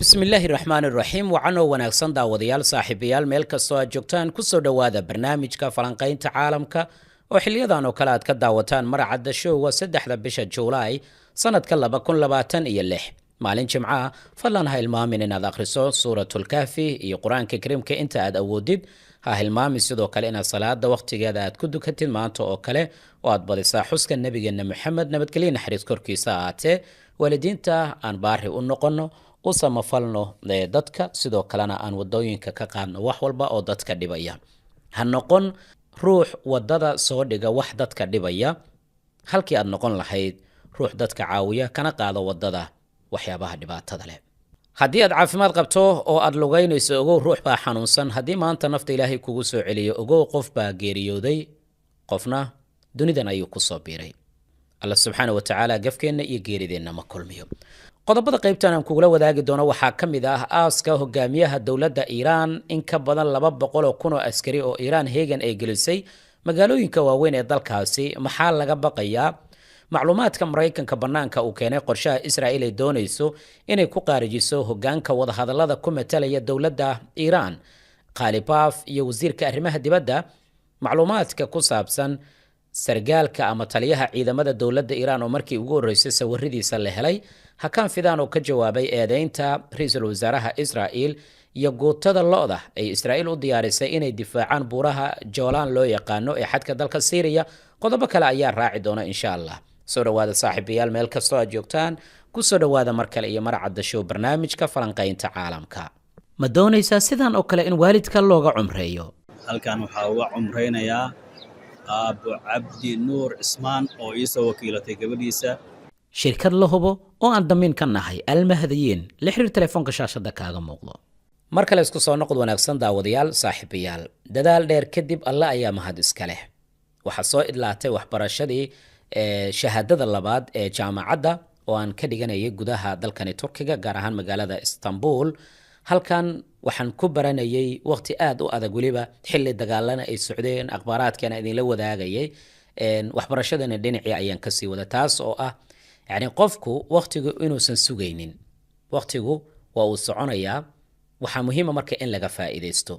Bismillaahi raxmaan iraxiim. Wacan oo wanaagsan, daawadayaal, saaxiibayaal, meel kastoo aad joogtaan, kusoo dhowaada barnaamijka falanqaynta caalamka oo xiliyadan oo kale aad ka daawataan Maracadda Show. Waa 3-da bisha Juulaay sanadka 2026, maalin Jimcaha. Fadlan ha hilmaamin inaad akhriso Suuratulkahfi iyo Qur-aanka Kariimka inta aad awoodid. Ha hilmaamin sidoo kale inaad salaada wakhtigeeda aad ku dukatid maanta oo kale, oo aad badisaa xuska Nebigeenna Moxamed, nabadgelyo naxariis korkiisa ahaatee. Waalidiinta aan baari u noqono, u samafalno dadka, sidoo kalena aan wadooyinka ka qaadno wax walba oo dadka dhibaya. Ha noqon ruux wadada soo dhiga wax dadka dhibaya, halkii aad noqon lahayd ruux dadka caawiya kana qaado wadada waxyaabaha dhibaatada leh. Haddii aad caafimaad qabto oo aad lugaynayso, ogow ruux baa xanuunsan. Haddii maanta nafta Ilaahay kugu soo celiyo, ogow qof baa geeriyooday, qofna dunidan ayuu kusoo biiray. Alla subxaana wa tacaala gafkeenna iyo geerideenna ma kulmiyo. Qodobada qaybtan aan kugula wadaagi doono waxaa ka mid ah aaska hogaamiyaha dowladda Iiraan, in ka badan 200,000 oo askari oo Iiraan heegan ay gelisay magaalooyinka waaweyn ee dalkaasi. Maxaa laga baqayaa? Macluumaadka Maraykanka bannaanka uu keenay qorshaha Israa'il ay doonayso inay ku qaarijiso hogaanka wadahadallada ku matalaya dowladda Iiraan, Khalibaaf, iyo wasiirka arrimaha dibadda. Macluumaadka ku saabsan sargaalka ama taliyaha ciidamada dowladda Iiraan oo markii ugu horreysay sawiradiisa la helay, Hakaan Fidaan oo ka jawaabay eedeynta ra-iisul wasaaraha Israa'il, iyo guutada lo'da ay Israa'iil u diyaarisay inay difaacaan buuraha Joolaan loo yaqaano ee xadka dalka Siiriya. Qodobo kale ayaa raaci doona, insha Allah. Soo dhowaada, saaxiibayaal, meel kastoo aad joogtaan. Kusoo dhowaada mar kale iyo Marcadda Show, barnaamijka falanqaynta caalamka. Ma doonaysaa sidan oo kale in waalidka looga cumreeyo? Halkan waxaa uga cumraynayaa Aabbo Cabdi Nuur Cismaan oo ii soo wakiilatay gabadhiisa. Shirkad la hubo oo aan damiin ka nahay, Almahdiyiin. La xiriir telefoonka shaashada kaaga muuqdo. Mar kale isku soo noqod wanaagsan, daawadayaal, saaxiibayaal. Dadaal dheer kadib, Alle ayaa mahad iska leh, waxaa soo idlaatay waxbarashadii shahaadada labaad ee jaamacadda oo aan ka dhiganayay gudaha dalkani Turkiga, gaar ahaan magaalada Istanbul. Halkan waxaan ku baranayay waqti aad u adag, weliba xilli dagaalana ay socdeen. Akhbaaraadkana idinla wadaagayay, waxbarashadana dhinacii ayaan kasii wada, taas oo ah yani qofku waqtigu inuusan sugaynin. Waqtigu waa uu soconayaa. Waxaa muhiima marka in laga faa'iidaysto.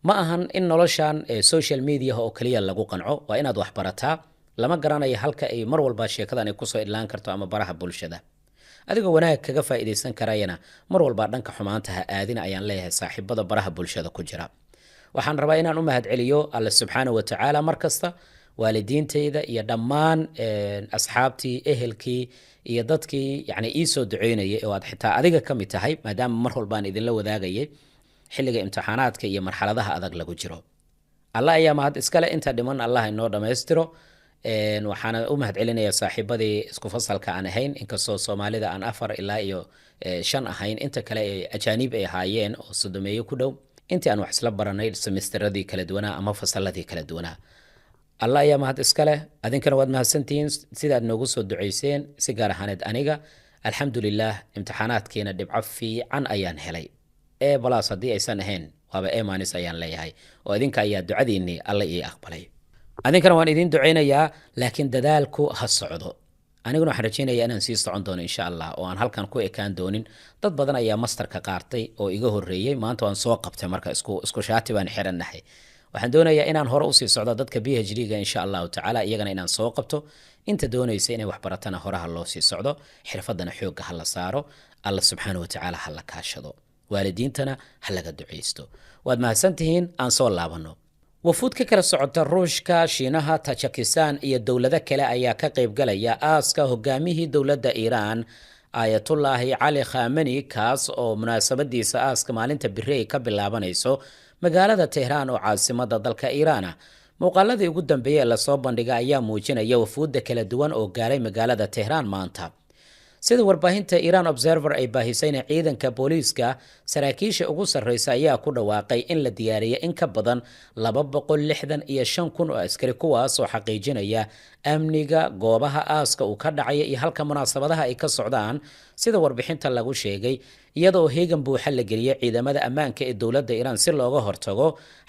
Ma ahan in noloshan social media oo kaliya lagu qanco. Waa inaad wax barataa. Lama garanayo halka ay mar walba sheekadan ay kusoo idlaan karto ama baraha bulshada. Adigoo wanaag kaga faa'iidaysan karayana, mar walba dhanka xumaanta ha aadina ayaan leeyahay saaxiibada baraha bulshada ku jira. Waxaan rabaa inaan u mahadceliyo Alle subxaana wa tacaala mar kasta, waalidiintayda iyo dhammaan asxaabtii, ehelkii iyo dadkii yani ii soo duceynayay, oo aad xitaa adiga ka mid tahay, maadaama mar walbaan idinla wadaagayay xilliga imtixaanaadka iyo marxaladaha adag lagu jiro. Alla ayaa mahad iskale. Inta dhiman Allah inoo dhammaystiro. Waxaana u mahad celinayaa saaxiibadii isku fasalka aan ahayn, inkastoo Soomaalida aan afar ilaa iyo shan ahayn, inta kale ee ajaaniib ay ahaayeen oo 30-meeyo ku dhow, intii aan wax isla baranay semesteradii kala duwanaa ama fasaladii kala duwanaa. Alla ayaa mahad iska leh. Adinkana waad mahadsantihiin sidaad noogu soo duceyseen, si gaar ahaaneed aniga. Alxamdulilah, imtixaanaadkiina dhibco fiican ayaan helay. A plus haddii aysan ahayn, waaba A minus ayaan leeyahay, oo idinka ayaa ducadiinnii Alla ii aqbalay. Adinkana waan idiin ducaynayaa, laakiin dadaalku ha socdo. Aniguna waxaan rajaynayaa inaan sii socon doono, insha Allah, oo aan halkan ku ekaan doonin. Dad badan ayaa masterka qaatay oo iga horreeyey. Maanta waan soo qabtay, marka isku shaati baan xirannahay. Waxaan doonayaa inaan hore usii socdo, dadka PhD-ga, insha Allahu tacaala, iyagana inaan soo qabto. Inta doonaysa inay wax baratana horaha loo sii socdo, xirfadana xoogga ha la saaro, Alla subxaana wa tacaala ha la kaashado, waalidiintana ha laga ducaysto. Waad mahadsantihiin. Aan soo laabanno. Wafuud ka kala socota Ruushka, Shiinaha, Tajikistan iyo dowlado kale ayaa ka qaybgalaya aaska hogaamihii dowladda Iiraan, Aayatullaahi Cali Khamani, kaas oo munaasabadiisa aaska maalinta biri ay ka bilaabanayso magaalada Tehraan oo caasimada dalka Iiraan ah. Muuqaaladii ugu dambeeyey ee lasoo bandhigay ayaa muujinaya wafuudda kala duwan oo gaaray magaalada Tehraan maanta. Sida warbaahinta Iran Observer ay baahisayna, ciidanka booliiska saraakiisha ugu sarreysa ayaa ku dhawaaqay in la diyaariyay in ka badan 265,000 oo askari, kuwaas oo xaqiijinaya amniga goobaha aaska uu ka dhacaya iyo halka munaasabadaha ay ka socdaan, sida warbixinta lagu sheegay, iyadoo heegan buuxa la geliyay ciidamada ammaanka ee dowladda Iiraan si looga hortago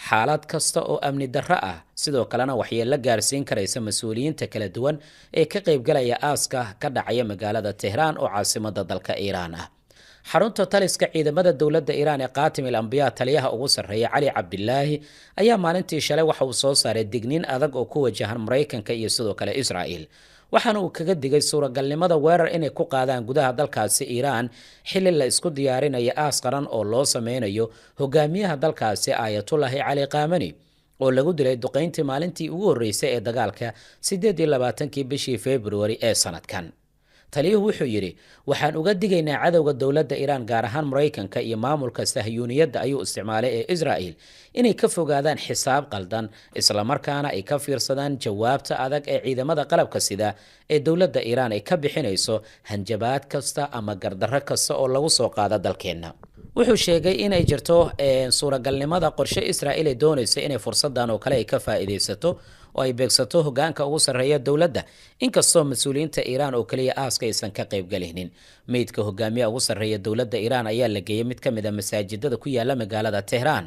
xaalad kasta oo amni darro ah, sidoo kalena waxyeello gaarsiin karaysa mas-uuliyiinta kala duwan ee ka qaybgalaya aaska ka dhacaya magaalada Tehraan oo caasimada dalka Iiraan ah. Xarunta taliska ciidamada dowladda Iiraan ee Qaatim il Ambiyaa, taliyaha ugu sarreeya Cali Cabdilaahi ayaa maalintii shalay waxa uu soo saaray digniin adag oo ku wajahan Maraykanka iyo sidoo kale Israa'il, waxaana uu kaga digay suuragalnimada weerar inay ku qaadaan gudaha dalkaasi Iiraan, xilli la isku diyaarinayo aas qaran oo loo sameynayo hogaamiyaha dalkaasi Aayatullaahi Cali Kaamani, oo lagu dilay duqayntii maalintii ugu horreysay ee dagaalka, 28-kii bishii Februari ee sanadkan. Taliyuhu wuxuu yidhi: "Waxaan uga digaynaa cadowga dowladda Iiraan, gaar ahaan Maraykanka iyo maamulka Sahyuuniyadda ayuu isticmaalay ee Israa'il, inay ka fogaadaan xisaab qaldan, islamarkaana ay ka fiirsadaan jawaabta adag ee ciidamada qalabka sida ee dowladda Iiraan ay ka bixinayso hanjabaad kasta ama gardarro kasta oo lagu soo qaado dalkeenna." Wuxuu sheegay inay jirto suuragalnimada qorshe Israa'iil ay doonayso inay fursadan oo kale ay ka faa'iidaysato oo ay beegsato hogaanka ugu sarreeya dowladda, inkastoo mas-uuliyiinta Iiraan oo keliya aaska aysan ka qaybgalaynin. Meydka hogaamiyaha ugu sarreeya dowladda Iiraan ayaa la geeyey mid ka mid a masaajidada ku yaala magaalada Tehraan.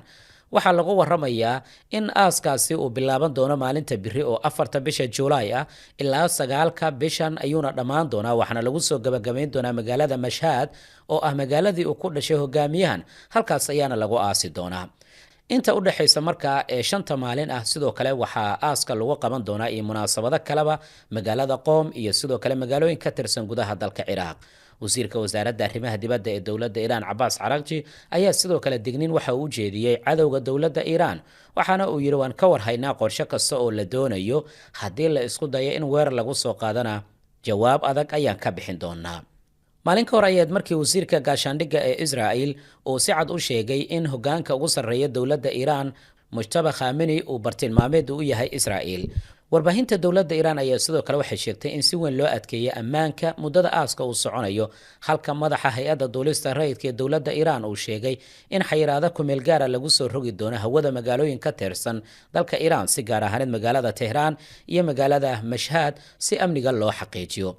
Waxaa lagu waramayaa in aaskaasi uu bilaaban doono maalinta biri oo 4-ta bisha Juulaay ah, ilaa 9-ka bishan ayuuna dhammaan doonaa, waxaana lagu soo gabagabayn doonaa magaalada Mashhad oo ah magaaladii uu ku dhashay hogaamiyahan. Halkaas ayaana lagu aasi doonaa inta u dhexaysa markaa ee 5-ta maalin ah. Sidoo kale waxaa aaska lagu qaban doonaa iyo munaasabado kaleba magaalada Qoom iyo sidoo kale magaalooyin ka tirsan gudaha dalka Ciraaq. Wasiirka wasaaradda arrimaha dibadda ee dowladda Iiraan, Cabaas Caraqji, ayaa sidoo kale digniin waxa uu u jeediyey cadowga dowladda Iiraan, waxaana uu yidhi: "Waan ka warhaynaa qorshe kasta oo la doonayo. Haddii la isku dayo in weerar lagu soo qaadana, jawaab adag ayaan ka bixin doonaa." Maalin ka hor ayaad markii wasiirka gaashaandhigga ee Israa'il uu si cad u sheegay in hogaanka ugu sarreeya dowladda Iiraan, Mujtaba Khameni, uu bartilmaameed u yahay Israa'il. Warbaahinta dowladda Iiraan ayaa sidoo kale waxay sheegtay in si weyn loo adkeeyay ammaanka muddada aaska uu soconayo, halka madaxa hay-adda duulista rayidka ee dowladda Iiraan uu sheegay in xayiraado kumeel gaara lagu soo rogi doono hawada magaalooyin ka tirsan dalka Iiraan, si gaar ahaaneed magaalada Tehraan iyo magaalada Mashhad, si amniga loo xaqiijiyo.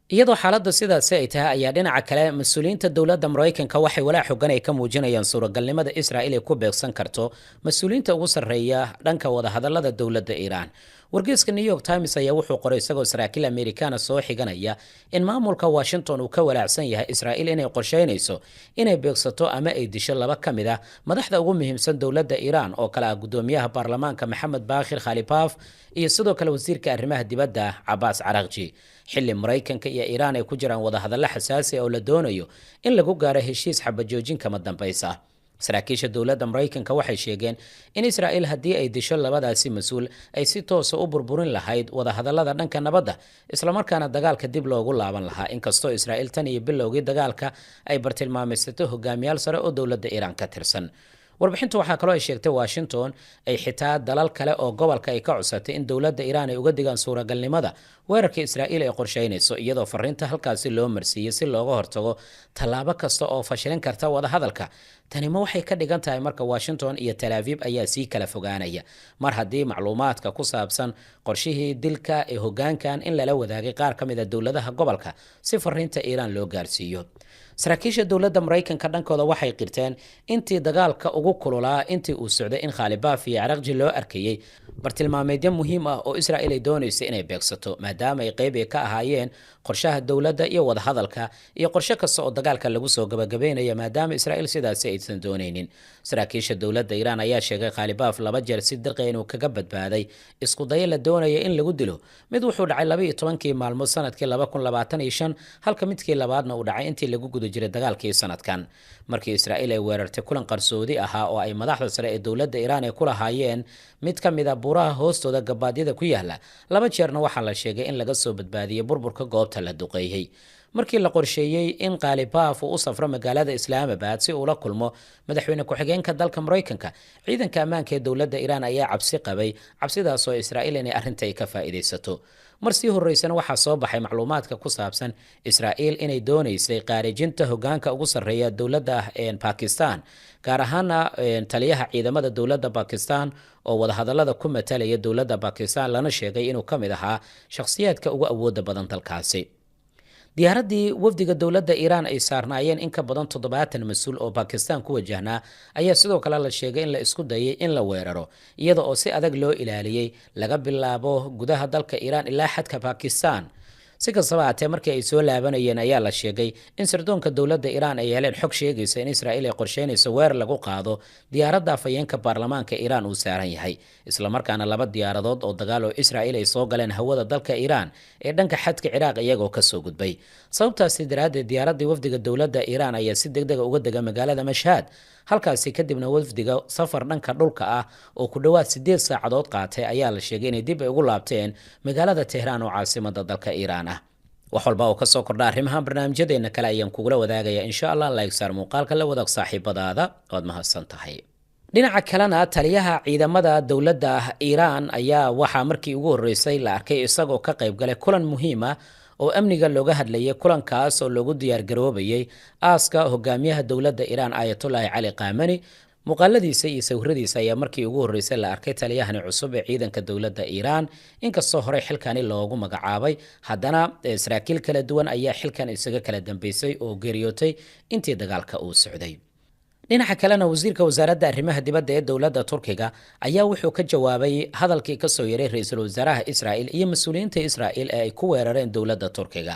Iyadoo xaaladda sidaasi ay tahay ayaa dhinaca kale mas-uuliyiinta dowladda Maraykanka waxay walaac xogan ay ka muujinayaan suuragalnimada Israa'il ay ku beegsan karto mas-uuliyiinta ugu sarreeya dhanka wadahadallada dowladda Iiraan. Wargeyska New York Times ayaa wuxuu qoray, isagoo saraakiil Amerikaana soo xiganaya, in maamulka Washington uu ka walaacsan yahay Israa'iil inay qorsheynayso inay beegsato ama ay disho laba ka mid ah madaxda ugu muhiimsan dowladda Iiraan, oo kale ah gudoomiyaha baarlamaanka Maxamed Baakhir Khalibaaf iyo sidoo kale wasiirka arrimaha dibadda Cabaas Caraqji, xilli Maraykanka iyo Iiraan ay ku jiraan wadahadallo xasaasi ah oo la doonayo in lagu gaaro heshiis xabajoojin kama dambaysa. Saraakiisha dowladda Maraykanka waxay sheegeen in Israa'iil haddii ay disho labadaasi mas-uul ay si toosa u burburin lahayd wadahadallada dhanka nabadda, islamarkaana dagaalka dib loogu laaban lahaa, inkastoo Israa'iil tan iyo bilowgii dagaalka ay bartilmaamaysato hogaamiyaal sare oo dowladda Iiraan ka tirsan. Warbixintu waxaa kaloo ay sheegtay Washington ay xitaa dalal kale oo gobolka ay ka codsatay in dowladda Iiraan ay uga digaan suuragalnimada weerarka Israa'iil ay qorsheynayso, iyadoo fariinta halkaasi loo marsiiyey si looga hortago tallaabo kasta oo fashilin karta wadahadalka. Tani ma waxay ka dhigan tahay marka Washington iyo Tel Aviv ayaa sii kala fogaanaya, mar haddii macluumaadka ku saabsan qorshihii dilka ee hogaankan in lala wadaagay qaar ka mid a dowladaha gobolka si fariinta Iiraan loo gaarsiiyo? Saraakiisha dowladda Maraykanka dhankooda waxay qirteen intii dagaalka ugu kululaa intii uu socday in Khaalibaaf iyo Caraqji loo arkayey bartilmaameedyo muhiim ah oo Israa'iil ay doonayso inay beegsato, maadaama ay qeyb ay ka ahaayeen qorshaha dowladda iyo wadahadalka iyo qorshe kasta oo dagaalka lagu soo gabagabeynaya, maadaama Israa'iil sidaasi aysan doonaynin. Saraakiisha dowladda Iiraan ayaa sheegay Khaalibaaf laba jeer si dirqa inuu kaga badbaaday isku dayo la doonaya in lagu dilo. Mid wuxuu dhacay 12-kii maalmood sanadkii 2025, halka midkii labaadna uu dhacay intii lagu guda jiray dagaalkii sanadkan, markii Israa'iil ay weerartay kulan qarsoodi ahaa oo ay madaxda sare ee dowladda Iiraan ay ku lahaayeen mid ka mid a buuraha hoostooda gabaadyada ku yaala. Laba jeerna waxaa la sheegay in laga soo badbaadiyey burburka goobta la duqeeyey. Markii la qorsheeyey in Kaalibaaf uu u safro magaalada Islaamabad si uu la kulmo madaxweyne ku-xigeenka dalka Maraykanka, ciidanka ammaanka ee dowladda Iiraan ayaa cabsi qabay, cabsidaasoo Israa'iil inay arrinta ay ka faa'iidaysato. Mar sii horreysana waxaa soo baxay macluumaadka ku saabsan Israa'iil inay doonaysay qaarijinta hogaanka ugu sarreeya dowladda Bakistan, gaar ahaana taliyaha ciidamada dowladda Bakistan oo wadahadallada ku matalaya dowladda Bakistan, lana sheegay inuu ka mid ahaa shakhsiyaadka ugu awooda badan dalkaasi. Diyaaraddii wafdiga dowladda Iiraan ay saarnaayeen, in ka badan 70 mas-uul oo Bakistan ku wajahnaa, ayaa sidoo kale la sheegay in la isku dayay in la weeraro, iyada oo si adag loo ilaaliyey laga bilaabo gudaha dalka Iiraan ilaa xadka Bakistan. Si kastaba haatee, markii ay soo laabanayeen ayaa la sheegay in sirdoonka dowladda Iiraan ay heleen xog sheegaysa in Israa'iil ay qorsheynayso weerar lagu qaado diyaaradda afhayeenka baarlamaanka Iiraan uu saaran yahay, islamarkaana laba diyaaradood oo dagaal oo Israa'iil ay soo galeen hawada dalka Iiraan ee dhanka xadka Ciraaq iyagoo kasoo gudbay. Sababtaasi daraaddeed, diyaaraddii wafdiga dowladda Iiraan ayaa si degdega uga dega magaalada Mashhad halkaasi. Kadibna wafdiga safar dhanka dhulka ah oo ku dhowaad 8 saacadood qaatay ayaa la sheegay inay dib ay ugu laabteen magaalada Tehraan oo caasimada dalka Iiraan ah. Wax walba oo kasoo kordha arrimahan, barnaamijyadeena kale ayaan kugula wadaagaya, insha Allah. Like saar muuqaalka, la wadaag saaxiibadaada, waad mahadsan tahay. Dhinaca kalena, taliyaha ciidamada dowladda Iiraan ayaa waxaa markii ugu horreysay la arkay isagoo ka qaybgalay kulan muhiim ah oo amniga looga hadlayay, kulankaas oo loogu diyaargaroobayay aaska hogaamiyaha dowladda Iiraan, Aayatullaahi Cali Qaamani. Muuqaaladiisa iyo sawiradiisa ayaa markii ugu horreysay la arkay taliyahani cusub ee ciidanka dowladda Iiraan. Inkastoo horey xilkani loogu magacaabay, haddana saraakiil kala duwan ayaa xilkan isaga kala dambeysay oo geeriyootay intii dagaalka uu socday. Dhinaca kalena, wasiirka wasaaradda arrimaha dibadda ee dowladda Turkiga ayaa wuxuu ka jawaabay hadalkii kasoo yaray ra-iisul wasaaraha Israa'il iyo mas-uuliyiinta Israa'il ee ay ku weerareen dowladda Turkiga.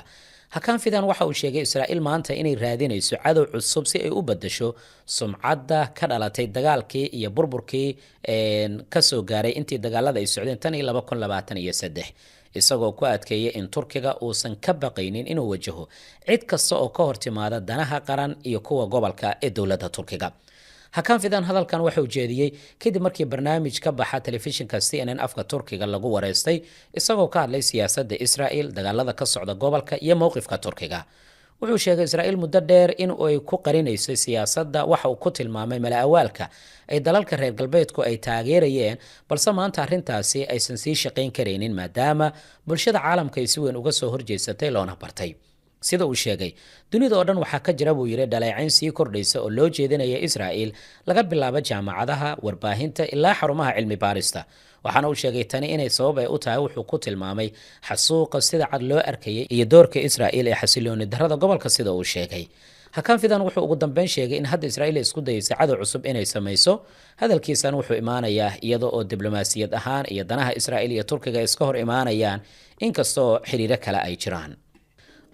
Hakan Fidan waxa uu sheegay Israa'iil maanta inay raadinayso cadow cusub si ay u badasho sumcadda ka dhalatay dagaalkii iyo burburkii kasoo gaaray intii dagaalada ay socdeen tan iyo 2023, isagoo ku adkeeyay in Turkiga uusan ka baqaynin inuu wajaho cid kasta oo ka hor timaada danaha qaran iyo kuwa gobolka ee dowladda Turkiga. Hakan Fidan hadalkan waxauu jeediyey kadib markii barnaamij ka baxa telefishinka CNN afka Turkiga lagu wareystay, isagoo ka hadlay siyaasadda Israel, dagaalada ka socda gobolka iyo mowqifka Turkiga. Wuxuu sheegay Israa'iil muddo dheer in ay ku qarinaysay siyaasadda waxa uu ku tilmaamay mala-awaalka ay dalalka reer galbeedku ay taageerayeen, balse maanta arrintaasi aysan sii shaqayn karaynin, maadaama bulshada caalamka ay si weyn uga soo horjeesatay loona bartay. Sida uu sheegay, dunida oo dhan waxaa ka jira, buu yidhi, dhaleecayn sii kordhaysa oo loo jeedinaya Israa'il, laga bilaabo jaamacadaha, warbaahinta ilaa xarumaha cilmi baarista. Waxaana uu sheegay tani inay sabab ay u tahay wuxuu ku tilmaamay xasuuqa sida cad loo arkayay iyo doorka Israa'il ee xasilooni darrada gobolka. Sida uu sheegay Hakan Fidan, wuxuu ugu dambeyn sheegay in hadda Israa'iil ay isku dayaysa cadow cusub inay samayso. Hadalkiisan wuxuu imaanayaa iyada oo diblomaasiyad ahaan iyo danaha Israa'iil iyo Turkiga iska hor imaanayaan, inkastoo xiriiro kale ay jiraan.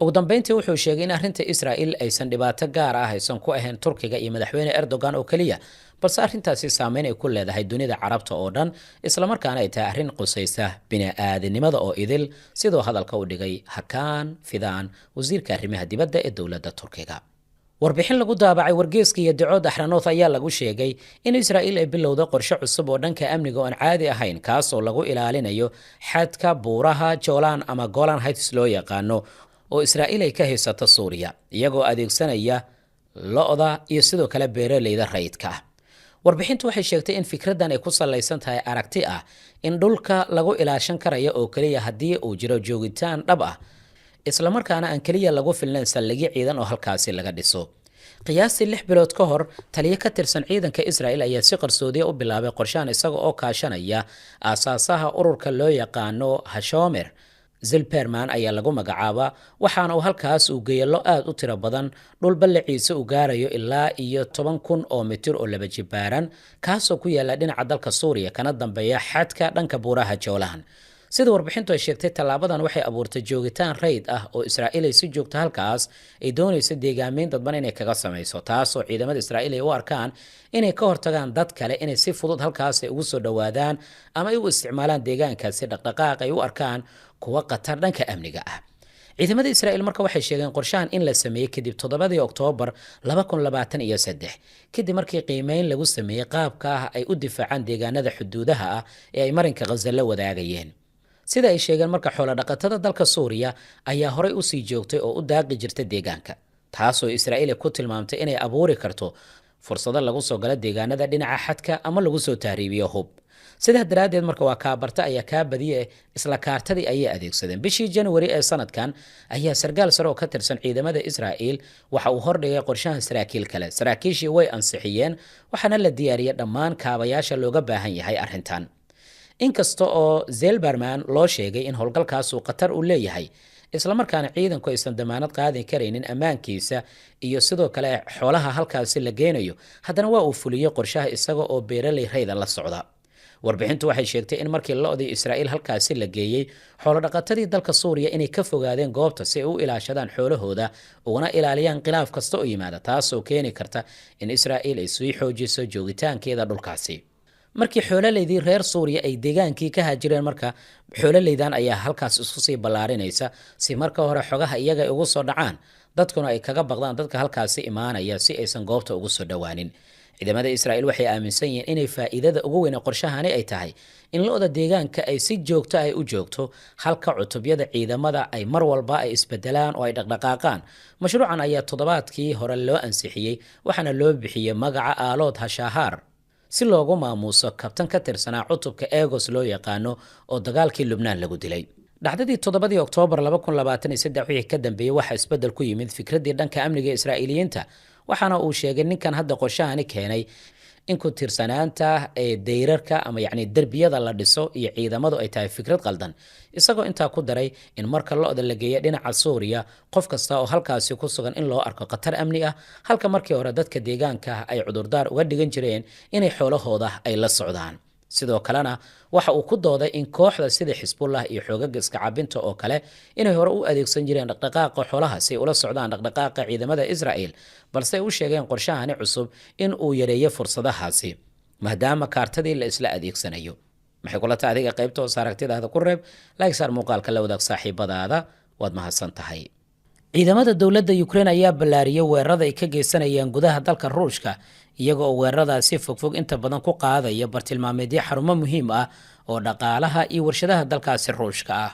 Ugu dambeyntii, wuxuu sheegay in arrinta Israa'il aysan dhibaato gaar ah aysan ku ahayn Turkiga iyo madaxweyne Erdogan oo keliya, balse arrintaasi saameyn ay ku leedahay dunida Carabta oo dhan, islamarkaana ay tahay arrin qusaysa bini-aadanimada oo idil, siduu hadalka u dhigay Hakan Fidan, wasiirka arrimaha dibadda ee dowladda Turkiga. Warbixin lagu daabacay wargeeska iyo Yediot Ahronoth ayaa lagu sheegay in Israa'iil ay bilowda qorshe cusub oo dhanka amniga oo aan caadi ahayn, kaasoo lagu ilaalinayo xadka buuraha Jolan ama Golan Heights loo yaqaano oo Israa'iil ay ka haysato Suuriya, iyagoo adeegsanaya lo'da iyo sidoo kale beeraleyda rayidka ah. Warbixintu waxay sheegtay in fikraddan ay ku salaysan tahay aragti ah in dhulka lagu ilaashan karayo oo keliya haddii uu jiro joogitaan dhab ah, islamarkaana aan keliya lagu filnayn saldhigyo ciidan oo halkaasi laga dhiso. Qiyaastii 6 bilood ka hor, taliyo ka tirsan ciidanka Israel ayaa si qarsoodiya u bilaabay qorshahan, isaga oo kaashanaya aasaasaha ururka loo yaqaano Hashomer. Zilberman ayaa lagu magacaabaa, waxaana uu halkaas uu geeya lo aad u tiro badan, dhul ballaciisa uu gaarayo ilaa iyo 10,000 oo mitir oo laba jibaaran, kaasoo ku yaala dhinaca dalka Suuriya kana dambeeya xadka dhanka buuraha Joolaan. Sida warbixintu ay sheegtay, tallaabadan waxay abuurtay joogitaan rayd ah oo Israa'iil ay si joogto halkaas ay doonayso deegaameyn dadban inay kaga samayso, taasoo ciidamada Israa'iil ay u arkaan inay ka hortagaan dad kale inay si fudud halkaas ay ugu soo dhowaadaan ama ay u isticmaalaan deegaankaasi dhaqdhaqaaq ay u arkaan kuwa khatar dhanka amniga ah. Ciidamada Israa'iil marka waxay sheegeen qorshahan in la sameeyey kadib 7-dii Oktoobar 2023, kadib markii qiimeyn lagu sameeyey qaabka ah ay u difaacaan deegaanada xuduudaha ah ee ay marinka Khaza la wadaagayeen. Sida ay sheegeen marka, xoolo dhaqatada dalka Suuriya ayaa horey usii joogtay oo u daaqi jirta deegaanka, taasoo Israa'iil ay ku tilmaamtay inay abuuri karto fursado lagu soo galo deegaanada dhinaca xadka ama lagu soo tahriibiyo hub. Sidaa daraaddeed marka, waa kaabarta ayaa kaa badiye, isla kaartadii ayay adeegsadeen. Bishii January ee sanadkan ayaa sarkaal sare oo ka tirsan ciidamada Israa'iil waxa uu hordhigay qorshahan saraakiil kale. Saraakiishii way ansixiyeen, waxaana la diyaariyey dhammaan kaabayaasha looga baahan yahay arrintan. Inkasta oo Zelberman loo sheegay in howlgalkaasuu khatar uu leeyahay, islamarkaana ciidanku aysan damaanad qaadi karaynin ammaankiisa iyo sidoo kale xoolaha halkaasi la geynayo, haddana waa uu fuliyey qorshaha isaga oo beeraley rayda la socda. Warbixintu waxay sheegtay in markii lo-dii Israa'iil halkaasi la geeyey, xoolodhaqatadii dalka Suuriya inay ka fogaadeen goobta si ay u ilaashadaan xoolahooda ugana ilaaliyaan khilaaf kasta oo yimaada, taasoo keeni karta in Israa'iil ay sii xoojiso joogitaankeeda dhulkaasi. Markii xoololeydii reer Suuriya ay deegaankii ka haajireen, marka xoololeydan ayaa halkaas isku sii ballaarinaysa si marka hore xogaha iyaga ay ugu soo dhacaan, dadkuna ay kaga baqdaan dadka halkaasi imaanaya si aysan goobta ugu soo dhowaanin. Ciidamada Israa'iil waxay aaminsan yihiin inay faa'iidada ugu weyn ee qorshahani ay tahay in lo-da deegaanka ay si joogto ay u joogto halka cutubyada ciidamada ay mar walba ay isbedelaan oo ay dhaqdhaqaaqaan. Mashruucan ayaa toddobaadkii hore loo ansixiyey, waxaana loo bixiyey magaca Aalood Hashahaar si loogu maamuuso kabtan ka tirsanaa cutubka Egos loo yaqaano oo dagaalkii Lubnaan lagu dilay. Dhacdadii 7-dii Oktoobar 2023 wixii ka dambeeyey, waxaa isbeddel ku yimid fikraddii dhanka amniga Israa'iiliyiinta, waxaana uu sheegay ninkan hadda qorshahani keenay in ku tiirsanaanta ee dayrarka ama yacni derbiyada la dhiso iyo ciidamadu ay tahay fikrad qaldan, isagoo intaa ku daray in marka lo-da la geeya dhinaca Suuriya, qof kasta oo halkaasi ku sugan in loo arko khatar amni ah, halka markii hore dadka deegaanka ay cudurdaar uga dhigan jireen inay xoolahooda ay la socdaan. Sidoo kalena waxa uu ku dooday in kooxda sida Xisbullah iyo xoogaga iska cabinta oo kale inay hore u adeegsan jireen dhaqdhaqaaqa xoolaha si ay ula socdaan dhaqdhaqaaqa ciidamada Israel, balse ay u sheegeen qorshahani cusub in uu yareeyo fursadahaasi maadaama kaartadii la isla adeegsanayo. Maxay kula tahay adiga? Qaybta hoos aragtidaada ku reeb, like saar, muuqaalka la wadaag saaxiibadaada. Waad mahadsan tahay. Ciidamada dowladda Ukraine ayaa ballaariyay weerarada ay ka geysanayaan gudaha dalka Ruushka, iyaga oo weeraradaasi fogfog inta badan ku qaadaya bartilmaameedyo xarumo muhiim ah oo dhaqaalaha iyo warshadaha dalkaasi Ruushka ah.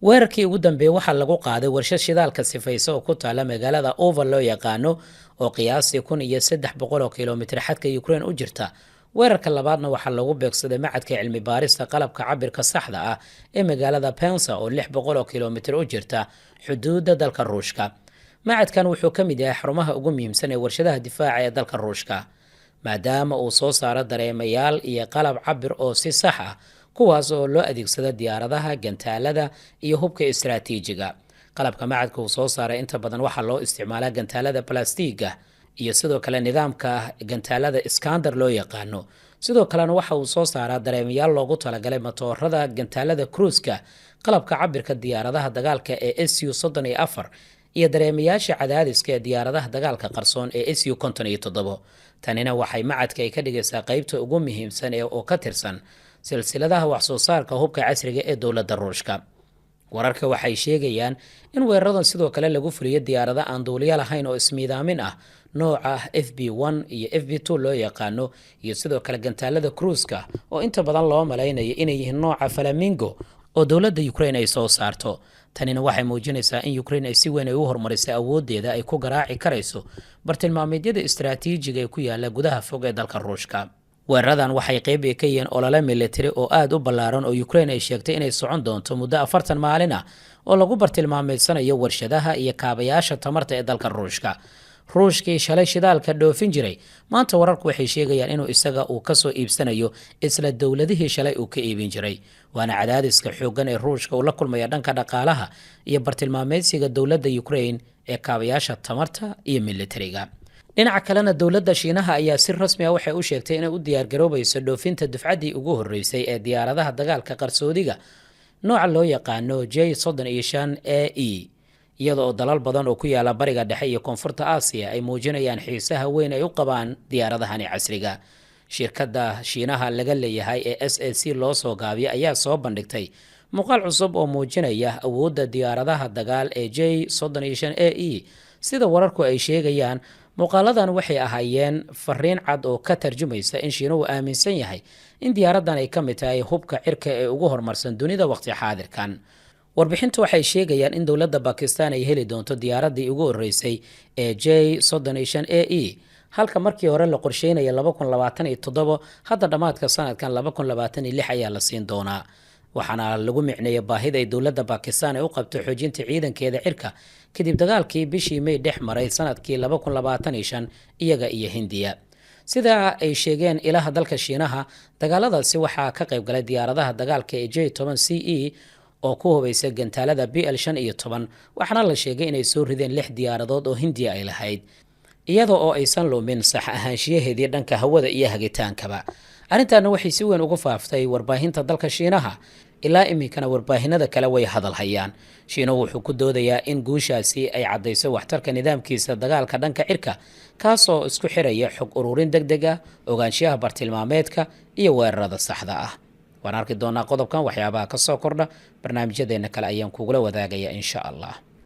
Weerarkii ugu dambeeyey waxaa lagu qaaday warshad shidaalka sifaysa oo ku taala magaalada Ufa loo yaqaano, oo qiyaastii 1300 kilomitir xadka Ukraine u jirta. Weerarka labaadna waxaa lagu beegsaday macadka cilmi baarista qalabka cabirka saxda ah ee magaalada Pensa, oo 600 kilomitir u jirta xuduudda dalka Ruushka. Macadkan wuxuu ka mid yahay xarumaha ugu muhiimsan ee warshadaha difaaca ee dalka Ruushka, maadaama uu soo saaro dareemayaal iyo qalab cabir oo si sax ah, kuwaas oo loo adeegsado diyaaradaha, gantaalada iyo hubka istaraatiijiga. Qalabka macadka uu soo saaray inta badan waxaa loo isticmaalaa gantaalada balastiiga iyo sidoo kale nidaamka gantaalada Iskander loo yaqaano. Sidoo kalena waxa uu soo saaraa dareemayaal loogu talagalay matoorada gantaalada cruiska, qalabka cabirka diyaaradaha dagaalka ee Su 34 iyo dareemayaasha cadaadiska ee diyaaradaha dagaalka qarsoon ee Su 57. Tanina waxay macadka ay ka dhigaysaa qeybta ugu muhiimsan ee oo ka tirsan silsiladaha waxsoo saarka hubka casriga ee dowladda Ruushka. Wararka waxay sheegayaan in weeraradan sidoo kale lagu fuliyo diyaarado aan duuliyo lahayn oo ismiidaamin ah, nooca FP 1 iyo FP 2 loo yaqaano, iyo sidoo kale gantaalada cruiska oo inta badan loo malaynayo inay yihiin nooca Flamingo oo dowladda Ukraine ay soo saarto. Tanina waxay muujinaysaa in Ukraine ay si weyn ay u horumarisay awooddeeda ay ku garaaci karayso bartilmaameedyada istaraatiijiga ee ku yaala gudaha fog ee dalka Ruushka. Weeraradan waxay qeyb ay ka yihiin olole militari oo aada u ballaaran oo Ukraine ay sheegtay inay socon doonto muddo 40 maalin ah, oo lagu bartilmaameedsanayo warshadaha iyo kaabayaasha tamarta ee dalka Ruushka. Ruushkii shalay shidaalka dhoofin jiray, maanta wararku waxay sheegayaan inuu isaga uu kasoo iibsanayo isla dowladihii shalay uu ka iibin jiray, waana cadaadiska xooggan ee Ruushka uu la kulmaya dhanka dhaqaalaha iyo bartilmaameedsiga dowladda Ukraine ee kaabayaasha tamarta iyo militariga. Dhinaca kalena, dowladda Shiinaha ayaa si rasmi ah waxay u sheegtay inay u diyaargaroobayso dhoofinta dufcaddii ugu horreysay ee diyaaradaha dagaalka qarsoodiga nooca loo yaqaano J 35 AE, iyada oo dalal badan oo ku yaala Bariga Dhexe iyo Koonfurta Aasiya ay muujinayaan xiisaha weyn ay u qabaan diyaaradahani casriga. Shirkadda Shiinaha laga leeyahay ee SAC loo soo gaabiyo ayaa soo bandhigtay muuqaal cusub oo muujinaya awoodda diyaaradaha dagaal ee J 35 AE. Sida wararku ay sheegayaan, muuqaaladan waxay ahaayeen fariin cad oo ka tarjumaysa in Shiinuhu aaminsan yahay in diyaaraddan ay ka mid tahay hubka cirka ee ugu horumarsan dunida waqti xaadirkan. Warbixintu waxay sheegayaan in dowladda Bakistan ay heli doonto diyaaraddii ugu horreysay ee J 35 AE, halka markii hore la qorsheynaya 2027, hadda dhammaadka sanadkan 2026 ayaa la siin doonaa. Waxaana lagu micneeyay baahida ay dowladda Bakistan ay u qabto xoojinta ciidankeeda cirka kadib dagaalkii bishii May dhex maray sanadkii 2025 iyaga iyo Hindiya. Sida ay sheegeen ilaha dalka Shiinaha, dagaaladaasi waxaa ka qayb galay diyaaradaha dagaalka ee J 10 CE oo ku hubaysa gantaalada BL 15, waxaana la sheegay inay soo rideen lix diyaaradood oo Hindiya ay lahayd. Iyada oo aysan lumin sax ahaanshiyaheedii dhanka hawada iyo hagitaankaba. Arrintaana waxay si weyn ugu faaftay warbaahinta dalka Shiinaha, ilaa iminkana warbaahinada kale way hadal hayaan. Shiinuhu wuxuu ku doodayaa in guushaasi ay caddayso waxtarka nidaamkiisa dagaalka dhanka cirka, kaasoo isku xiraya xog ururin deg deg ah, ogaanshiyaha bartilmaameedka iyo weerarada saxda ah. Waan arki doonaa qodobkan waxyaabaha ka soo kordha, barnaamijyadeena kale ayaan kugula wadaagaya, insha Allah.